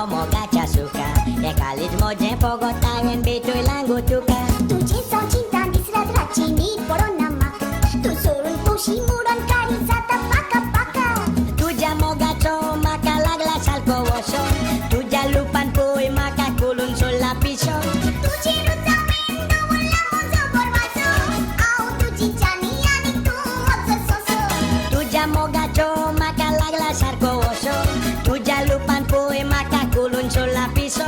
मोगाच्या सुखा हें कालीज म्हजें फोगोता हें बेटूय लागू तुका. तुजें जावं चिंता दिसरात रातची न्हीद पडना म्हाका, तूं सोडून पोशी मोडून काळी जाता पाका पाका. तुज्या मोगाचो म्हाका लागला सारको वसो, तुज्या लुपान पळय म्हाका कोलून सोडला पिसो. तुजेरूच हांवें दवरला म्हजो बरवाजो, हांव तुजी चानी आनी तूं म्हजो सोंसो. तुज्या मोगाचो म्हाका लागला सारको वसो, तुज्या लुपान पळय म्हाका कोलून सोडला पिसो.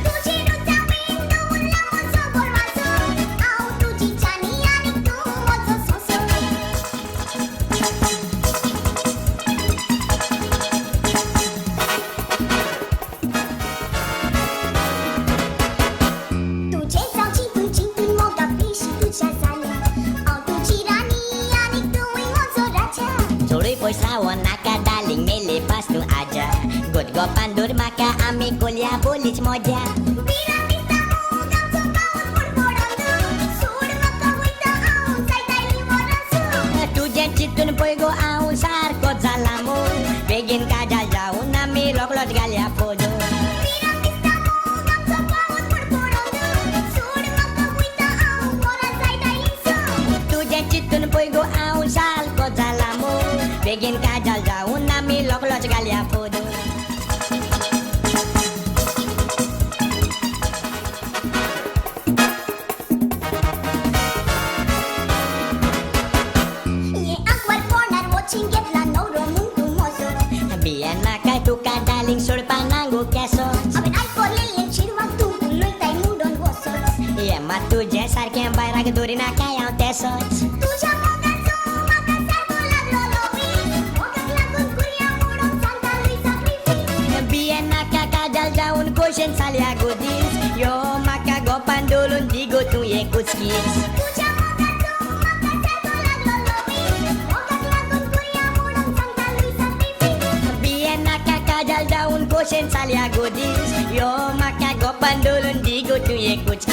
तुजेरूच हांवें दवरला म्हजो बरवाजो, हांव तुजी चानी आनी तूं म्हजो सोंसो. तुजें जावं चिंतून चिंतून मोगा पिशी तुज्या जाल्या, हांव तुजी राणी आनी तूंय म्हजो राजा. चडूय पयसावो नाका डार्लिंग मेले पास तूं आजा, गोदगोपान दवर म्हाका आमी कोलया बोलीच मजा. भिरांत दिसता मोग आमचो पावस म्हूण पडोन, सोड म्हाका वयता हांव जायताली वरांसो. तुजें चिंतून पळय गो हांव सारको जाला मोग, बेगीन काजाल जावन आमी रोखडोच घालया फोदो. भिरांत दिसता मोग आमचो पावस म्हूण पडोन, सोड म्हाका वयता हांव वरां जायतालीं. तुजें चिंतून पळय गो हांव सारको जाला मोग, बेगीन काजाल जावन आमी रोखडोच घालया फोदो. हे आंकवार कोणार वचीन घेतला न्हवरो म्हूण तूं म्हजो. बियेन नाका तुका डार्लिंग सोडपा ना गो केसोच, हांवें आयकलेलें चेडवाक तूं उलयताय मुडोन वसोच. हें मात तुजें सारकें बायराक दवरिनाका हांव तेसोच. तुज्या मोगाचो म्हाका सारको लागलो लोवी, मोगाक लागून गुरयां मोडून सांता लुईसा क्रिफी. बियेन नाका काजाल जावन खोशेन चलया गो दीस, यो म्हाका गोपान दवरून दी गो तूं एकूच कीस. तुज्या मोगाचो म्हाका सारको लागलो लोवी, मोगाक लागून गुरयां मोडून सांता लुईसा क्रिफी. बियेन नाका काजाल जावन खोशेन चलया गो दीस, यो म्हाका गोपान दवरून दी गो तूं एकूच कीस.